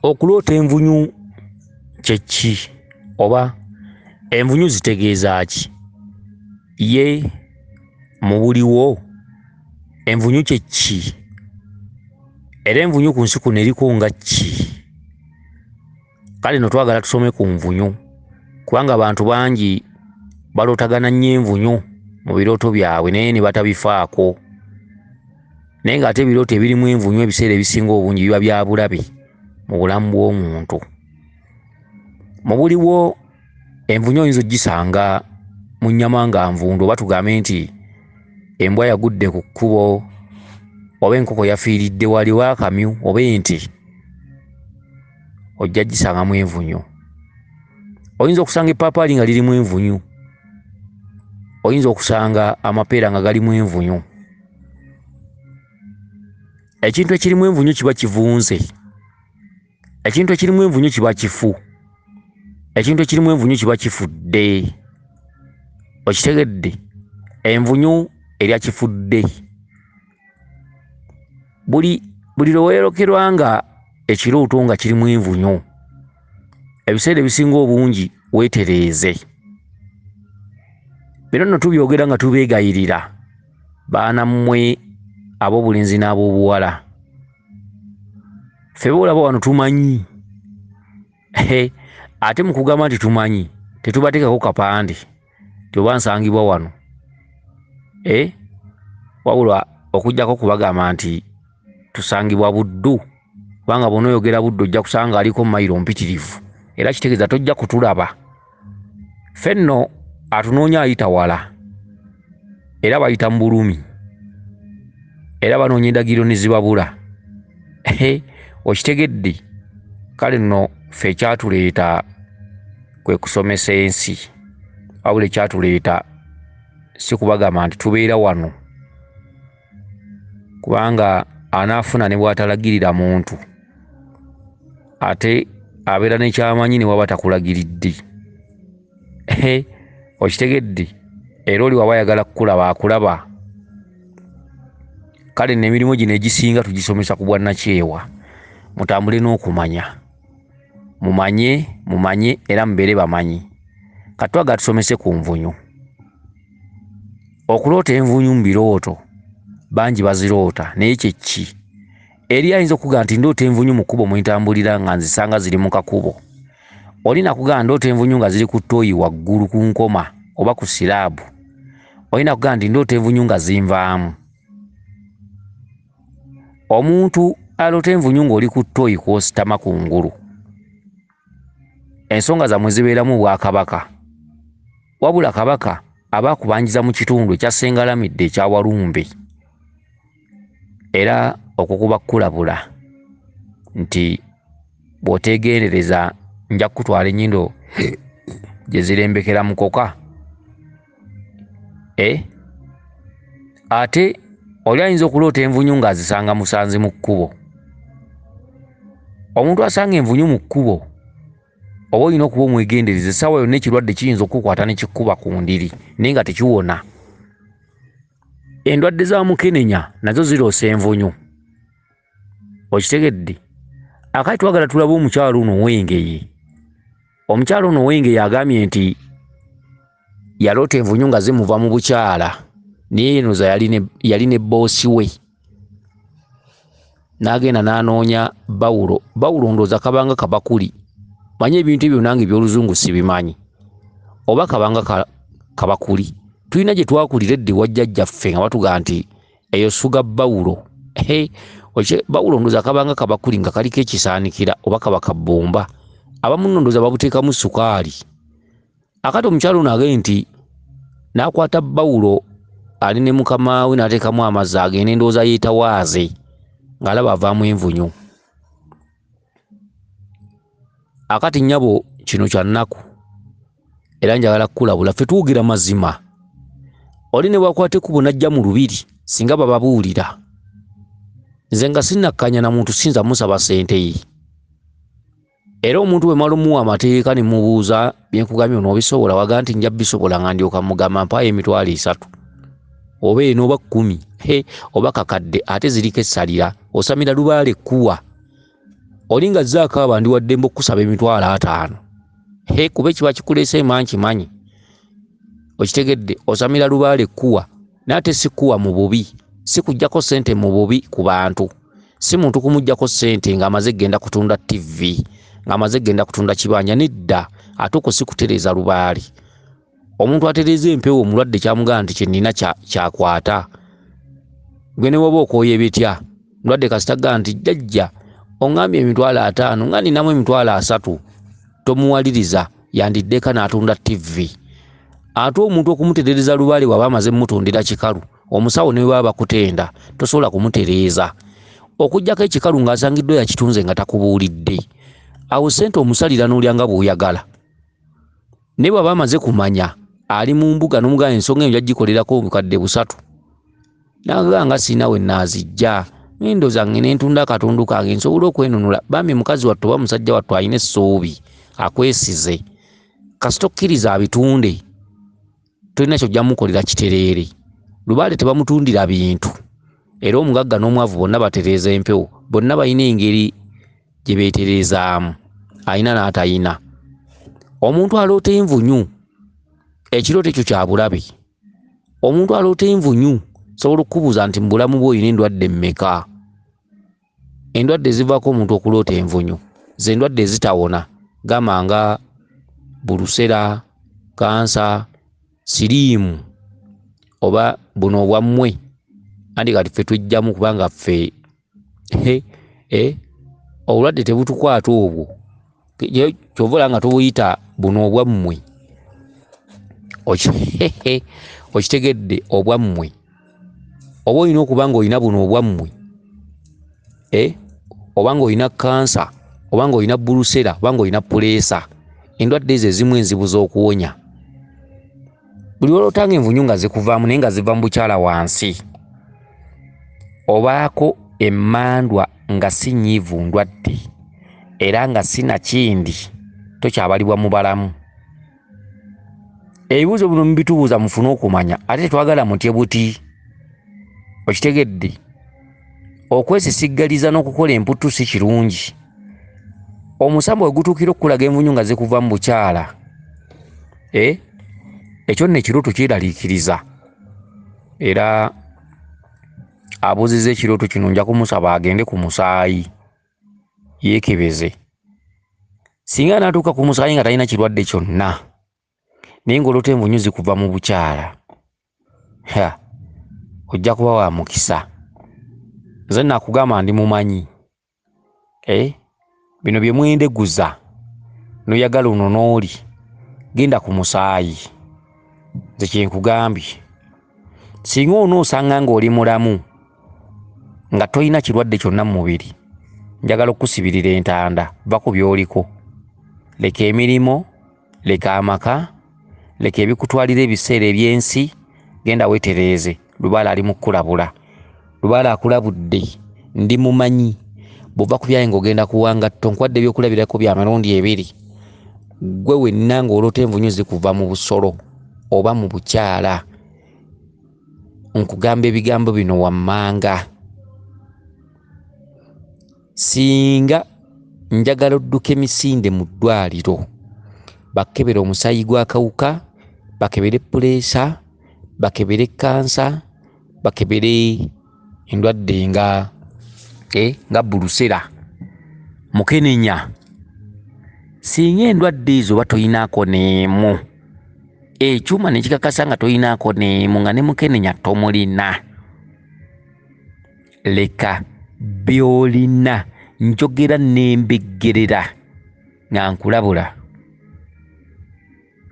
Okuloota envunyu kye ki oba envunyu zitegeeza ki? Ye mu buliwo envunyu kye ki? Era envunyu ku nsi kuno eriko nga ki? Kale nno twagala tusome ku nvunyu kubanga abantu bangi balootagana nnyo envunyu mu birooto byabwe naye ne batabifaako. Naye ng'ate ebirooto ebirimu envunyu ebiseera ebisinga obungi biba bya bulabe mu bulamu bw'omuntu. Mu buliwo envunyu oyinza ogisanga mu nnyama nga nvundu oba tugambe nti embwa yagudde ku kkubo oba enkoko yafiiridde wali oba akamyu oba ente, ojja gisangamu envunyu. Oyinza okusanga eppaapaali nga lirimu envunyu, oyinza okusanga amapeera nga galimu envunyu. Ekintu ekirimu envunyu kiba kivunze, ekintu ekirimu envunyu kiba kifu, ekintu ekirimu envunyu kiba kifudde. Okitegedde? Envunyu erya kifudde. Buli lwe weerokerwa nga ekirooto nga kirimu envunyu, ebiseera ebisinga obungi weetereeze. Bino nno tubyogera nga tubeegayirira baana mmwe ab'obulenzi n'ab'obuwala. Ffe boolaba wano tumanyi, ate mu kugamba nti tumanyi tetubateekako kapande nti oba nsangibwa wano, wabula okuggyako kubagamba nti tusangibwa Buddu, kubanga bw'onooyogera Buddu ojja kusanga aliko mayiro mpitirivu, era kitegeeza tojja kutulaba. Ffe nno atunoonya ayita wala, era bayita mu bulumi, era banoonya endagiriro ne zibabula. Okitegedde? Kale nno ffe ekyatuleeta kwe kusomesa ensi, wabula ekyatuleeta si kubagamba nti tubeera wano, kubanga anaafuna ne bw'atalagirira muntu, ate abeera n'ekyamanyi ne waba takulagiridde. Okitegedde? Era oli waba ayagala kukulaba akulaba. Kale nno emirimu gino egisinga tugisomesa ku bwannakyewa, mutambule n'okumanya, mumanye mumanye era mubeere bamanyi. Kati twagala tusomese ku nvunyu. Okuloota envunyu mu birooto bangi baziroota, naye kye ki? Eri ayinza okugamba nti ndoota envunyu mu kkubo mwe ntambulira nga nzisanga ziri mu kakubo. Oli nakugamba ndoota envunyu nga ziri ku ttooyi waggulu ku nkoma oba ku siraabu. Oli nakugamba nti ndoota envunyu nga zinvaamu. Omuntu aloota envunyu ng'oli ku ttooyi kw'ositama kungulu, ensonga zammwe zibeeramu obwakabaka, wabula kabaka aba akubanjiza mu kitundu ekya Ssengalamidde ekya Walumbe. Era okwo kuba kukulabula nti bw'oteegendereza nja kukutwala ennyindo gye zirembekera mukoka. Ate oli ayinza okuloota envunyu ng'azisanga musanzi mu kkubo. Omuntu asanga envunyu mu kkubo oba olina okuba omwegendereza, essaawa yonna ekirwadde kiyinza okukukwata ne kikuba ku ndiri naye nga tekiwona. Endwadde za mukenenya nazo ziroosa envunyu. Okitegedde? Akati twagala tulabe omukyala ono ow'Engeye. Omukyala ono ow'Engeye agambye nti yaloota envunyu nga zimuva mu bukyala, naye enoza yali ne bboosi we. N'agenda n'anoonya bawulo. Bawulo ndowooza kabanga kabakuli. Manyi ebintu ebyo nange eby'oluzungu sibimanyi. Oba kabanga kabakuli. Tulina gye twakulira edda ewa jjajjaffe nga batugamba nti eyo suga bawulo. Bawulo ndowooza kabanga kabakuli nga kaliko ekisaanikira oba kaba kabbumba. Abamu nno ndowooza babuteekamu sukaali. Akati omukyala ono agambye nti n'akwata bawulo ali ne mukama we n'ateekamu amazzi agende ndowooza yeetawaaze ng'alaba avaamu envunyu. Akati nnyabo kino kya nnaku era njagala kukulabula, ffe twogera mazima. Oli ne bw'akwata ekkubo n'ajja mu lubiri singa bababuulira. Nze nga sinnakkanya na muntu siyinza musaba ssente ye. Era omuntu bwe mmala omuwa amateeka ne mubuuza bye nkugambye onoobisobola, waga nti nja bisobola nga ndyoka mugamba mpaayo 30,000 oba eno oba 10, oba kakadde, ate ziriko essalira, osamira lubaale kkuwa. Oli nga azze akaaba ndi wa ddembe okukusaba 50,000. He, kuba ekiba kikuleese mba nkimanyi. Okitegedde, osamira lubaale kkuwa, naye ate si kkuwa mu bubi, si kuggyako ssente mu bubi ku bantu. Si muntu kumuggyako ssente ng'amaze genda kutunda TV, ng'amaze genda kutunda kibanja, nedda. Ate okwo si kutereeza lubaale. Omuntu atereeza empewo omulwadde kyamugamba nti kye nnina kyakwata. Gwe ne bw'oba okooye bitya, mulwadde kasita agamba nti jjajja oŋŋambye 50,000 nga nninamu 30,000, tomuwaliriza, yandiddeka n'atunda TV. Ate omuntu okumutereereza lubaale bw'aba amaze mmutundira kikalu, omusawo ne bwe baba bakutenda tosobola kumutereeza. Okuggyako ekikalu ng'asangiddwa yakitunze nga takubuulidde. Awo ssente omusalira n'olya nga bw'oyagala. Naye bw'aba amaze kumanya ali mu mbuga n'omugamba ensonga eyo nja gikolerako 3,000. N'agamba nga sirina we nnaazijja, ngendo zange ne ntunda akatundu kange nsobole okwenunula. Bambi mukazi wattu oba musajja wattu alina essuubi, akwesize. Kasita okkiriza abitunde, tolina ky'ojja mmukolera kitereere. Lubaale tebamutundira bintu. Era omugagga n'omwavu bonna batereeza empewo, bonna balina engeri gye beetereezaamu, alina n'atayina. Omuntu aloota envunyu, ekirooto ekyo kya bulabe. Omuntu aloota envunyu, nsobola okukubuuza nti mu bulamu bwo olina endwadde mmeka? Endwadde ezivaako omuntu okuloota envunyu ze ndwadde ezitawona, gamba nga bulusera, kansa, siriimu oba buno obwammwe. Anti kati ffe twejjamu kubanga ffe obulwadde tebutukwata obwo. Ky'ova olaba nga tubuyita buno obwammwe. Okitegedde obwammwe. Oba olina okuba ng'olina buno obwammwe, oba ng'olina kansa, oba ng'olina bulusera, oba ng'olina puleesa. Endwadde ezo ezimu enzibu z'okuwonya. Buli lw'oloota ng'envunyu nga zikuvaamu naye nga ziva mu bukyala wansi, obaako emmandwa nga si nnyiivu ndwadde era nga si nakindi, tokyabalibwa mu balamu. Ebibuuzo bino mubitubuuza mufune okumanya, ate tetwagala mutye buti. Okitegedde, okwesisiggaliza n'okukola emputtu si kirungi. Omusambo we gutuukira okukulaga envunyu nga zikuva mu bukyala, ekyo nno ekirooto kyeraliikiriza. Era abuuzizza ekirooto kino nja kumusaba agende ku musaayi yeekebeze. Singa anaatuuka ku musaayi nga talina kirwadde kyonna, naye ng'oloota envunyu zikuva mu bukyala, ha, ojja kuba wa mukisa. Nze nakugamba ndi mumanyi. Bino bye mwendeguza n'oyagala ono n'oli, genda ku musaayi. Nze kye nkugambye. Singa onoosanga ng'oli mulamu nga tolina kirwadde kyonna mu mubiri, njagala okkusibirira entanda, va ku by'oliko. Leka emirimu, leka amaka, leka ebikutwalira ebiseera eby'ensi, genda weetereeze. Lubaale ali mu kkulabula. Lubaale akulabudde, ndi mumanyi. Bw'ova ku byaye ng'ogenda kuwanga tto, nkuwadde ebyokulabirako bya mirundi ebiri. Ggwe wenna ng'oloota envunyu zikuva mu busolo oba mu bukyala, nkugamba ebigambo bino wammanga. Singa njagala odduke misinde mu ddwaliro, bakebere omusaayi gw'akawuka, bakebere puleesa, bakebere kansa, bakebere endwadde nga bulusera, mukenenya. Singa endwadde ezo oba toyinaako n'emu, ekyuma ne kikakasa nga toyinaako n'emu, nga ne mukenenya tomulina, leka by'olina. Njogera nembeggerera nga nkulabula.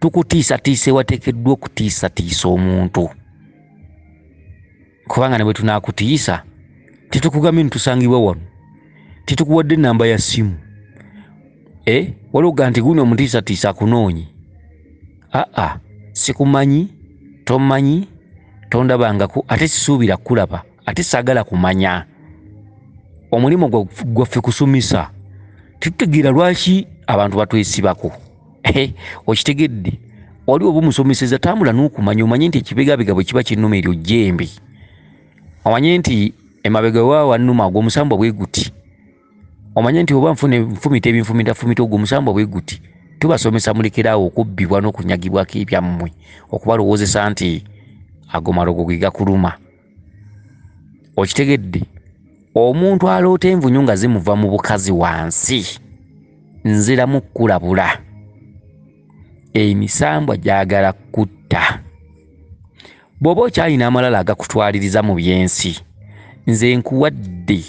Tukutiisatiisa ewateekeddwa okutiisatiisa omuntu, kubanga ne bwe tunaakutiisa tetukugambye nti tusangibwa wano, tetukuwadde ennamba ya ssimu. Waliwo ogamba nti guno omutiisatiisa akunoonye. Aa, sikumanyi, tomanyi, tondabangako, ate sisuubira kukulaba, ate saagala kumanya. Omulimu gwaffe kusomesa. Tetutegeera lwaki abantu batwesibako. Okitegedde, wali oba omusomeseza tambula n'okumanya, omanye nti ekibegabega bwe kiba kinnuma eryo jjembe. Omanye nti emabega we waba wannuma ogwo omusambwa bwe guti. Omanye nti oba nfumita ebinfumitafumita ogwo omusambwa bwe guti, tubasomesa mulekeraawo okubbibwa n'okunyagibwako ebyammwe, okubalowoozesa nti ago malogo ge gakuluma. Okitegedde? Omuntu aloota envunyu nga zimuva mu bukazi wansi, nziramu kkulabula, emisambwa gyagala kutta. Bw'oba okyalina amalala agakutwaliriza mu byensi, nze nkuwadde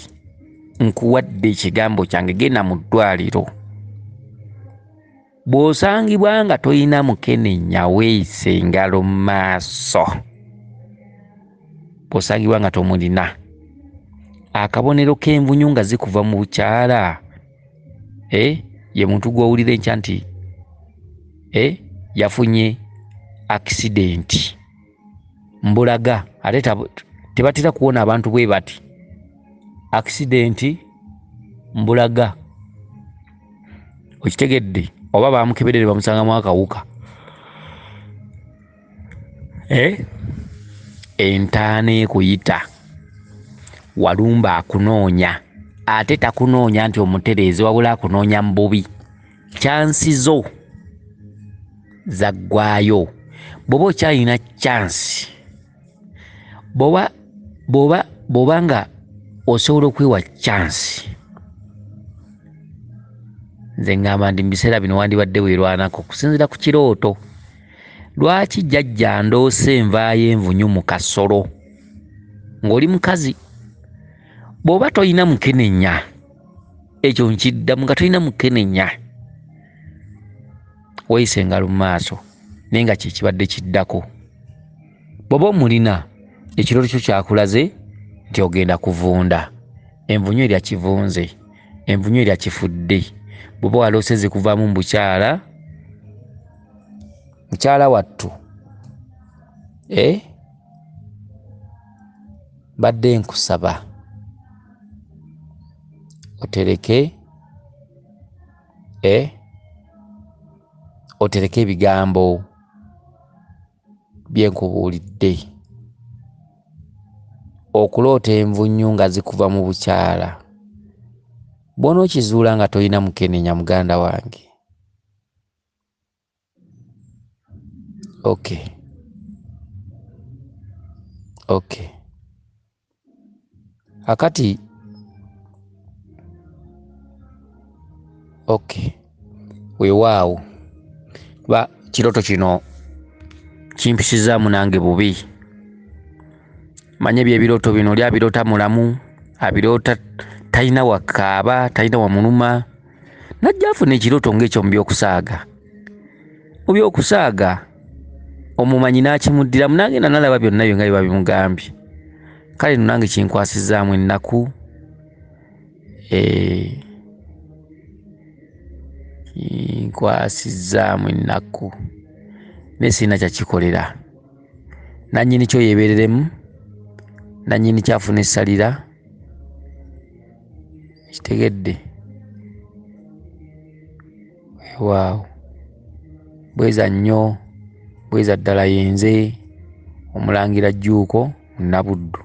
ekigambo kyange, genda mu ddwaliro. Bw'osangibwa nga toyina mukenenya, weeyise engalo mu maaso. Bw'osangibwa nga tomulina, akabonero k'envunyu nga zikuva mu bukyala, ye muntu gw'owulira enkya nti yafunye akisidenti mbulaga, ate tebatera kuwona abantu bwe bati. Akisidenti mbulaga, okitegedde? Oba bamukeberere bamusangamu akawuka. Entaana ekuyita, walumba akunoonya, ate takunoonya nti omutereeze, wabula akunoonya mu bubi. Chansi zo zaggwaayo. Bw'oba okyalina chansi, bw'oba nga osobola okwewa chansi, nze ngamba nti mu biseera bino wandibadde weerwanako okusinziira ku kirooto. Lwaki jjajja ndoose envaayo envunyu mu kasolo ng'oli mukazi? Bw'oba toyina mukenenya, ekyo nkiddamu, nga toyina mukenenya, weeyise engalo mu maaso, naye nga kye kibadde kiddako. Bw'oba omulina, ekirooto kyo kyakulaze nti ogenda kuvunda, envunyu erya kivunze, envunyu erya kifudde. Bw'oba waloose zikuvaamu mu bukyala, mukyala wattu, badde nkusaba otereke otereke ebigambo bye nkubuulidde. Okuloota envunyu nga zikuva mu bukyala, bw'onookizuula nga toyina mukenenya, muganda wange. Okay. Okay. Akati okay. Weewaawo, kuba kirooto kino kimpisizaamu nange bubi. Manye by'ebirooto bino, oli abiroota mulamu, abiroota talina wakaaba, talina wamuluma, najja afuna ekirooto ng'ekyo mu by'okusaaga. Mu by'okusaaga omumanyi n'akimuddiramu, n'agenda n'alaba byonna byo nga bye babimugambye. Kale nno nange kinkwasizaamu ennaku, kinkwasizaamu ennaku, naye sirina kyakikolera. Nannyini kyo yeebereremu, nannyini kyafuna essalira, kitegedde? Weewaawo, bweza nnyo, bweza ddala. Yenze Omulangira Jjuuko Munnabuddu.